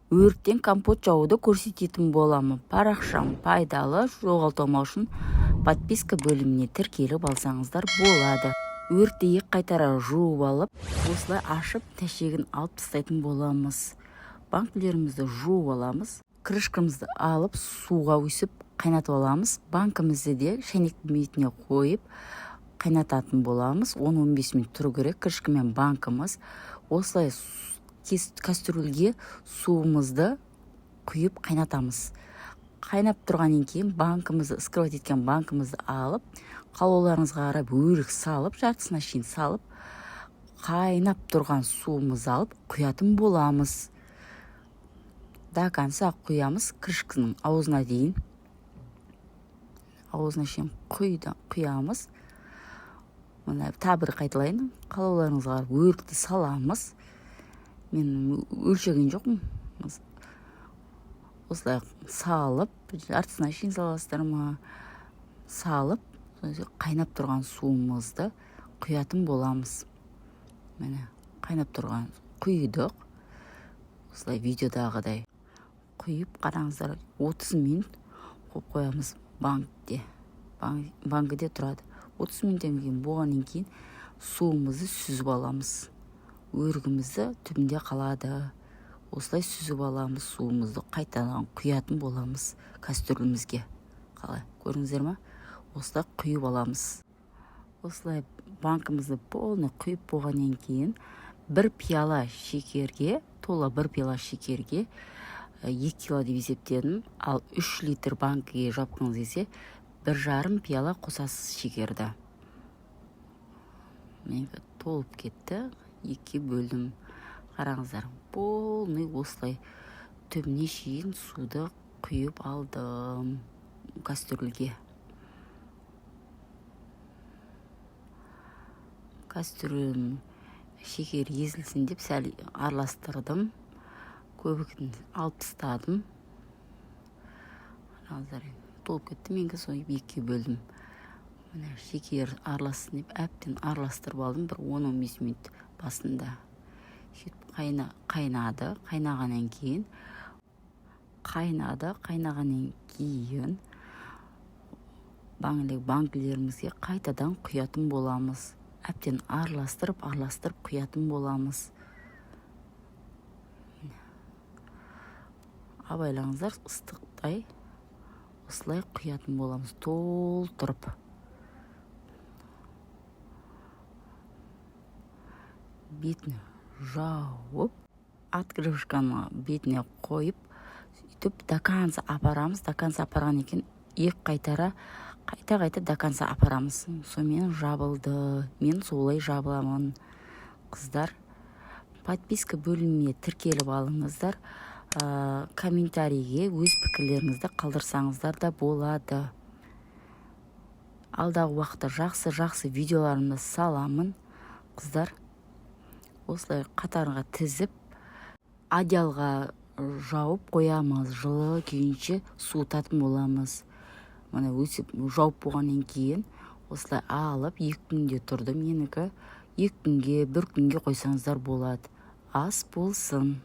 Өріктен компот жабуды көрсететін боламын. Парақшам пайдалы, жоғалтпау үшін подписка бөліміне тіркеліп алсаңыздар болады. Өрікті екі қайтара жуып алып, осылай ашып, тәшегін алып тастайтын боламыз. Банкілерімізді жуып аламыз. Крышкамызды алып, суға өсіп қайнатып аламыз. Банкімізді де шәйнектің бетіне қойып қайнататын боламыз. 10-15 минут тұру керек крышка мен банкіміз. Осылай кастрюльге суымызды құйып қайнатамыз. Қайнап тұрғаннан кейін банкімізді, вскрывать еткен банкімізді алып, қалауларыңызға қарап өрік салып, жартысына шейін салып, қайнап тұрған суымызды алып құятын боламыз. До конца құямыз, крышканың аузына дейін, аузына шейін құямыз. Мына тағы бір қайталайын: қалауларыңызға қарап өрікті саламыз. Мен өлшеген жоқпын. Осылай салып, жартысына шейін саласыздар ма, салып, қайнап тұрған суымызды құятын боламыз. Міне, қайнап тұрған құйдық. Осылай видеодағыдай құйып, қараңыздар, 30 минут қойып қоямыз банкте. Банкіде тұрады. 30 минуттан кейін болғаннан кейін суымызды сүзіп аламыз. Өрігімізді түбінде қалады. Осылай сүзіп аламыз суымызды, қайтадан құятын боламыз кастрюлімізге. Қалай, көрдіңіздер ма? Осылай құйып аламыз. Осылай банкімізді полный құйып болғаннан кейін бір пиала шекерге, тола бір пиала шекерге 2 кило деп есептедім. Ал 3 литр банкіге жапқыңыз келсе, 1,5 пиала қосасыз шекерді. Менікі толып кетті, екіге бөлдім. Қараңыздар, полный осылай түбіне шейін суды құйып алдым кастрюльге. Кастрюль шекер езілсін деп сәл араластырдым, көбігін алып тастадым. Қараңыздар, толып кетті менікі, соны екіге бөлдім. Міне, шекер аралассын деп әбден араластырып алдым бір 10-15 минут басында. Сөйтіп қайнады. Қайнағаннан кейін, қайнады, қайнағаннан кейін банкілерімізге қайтадан құятын боламыз. Әбден араластырып, араластырып құятын боламыз. Абайлаңыздар, ыстықтай. Осылай құятын боламыз толтырып. Бетін жауып, открывашканы бетіне қойып, сөйтіп до конца апарамыз. До конца апарғаннан кейін екі қайтара қайта қайта до конца апарамыз. Сонымен жабылды. Мен солай жабыламын. Қыздар, подписка бөліміне тіркеліп алыңыздар. Комментарийге өз пікірлеріңізді қалдырсаңыздар да болады. Алдағы уақытта жақсы жақсы видеоларымды саламын. Қыздар, осылай қатарға тізіп, одеялға жауып қоямыз, жылы күйінше суытатын боламыз. Міне, өсіп жауып болғаннан кейін осылай алып, 2 күнде тұрды менікі. 2 күнге, бір күнге қойсаңыздар болады. Ас болсын!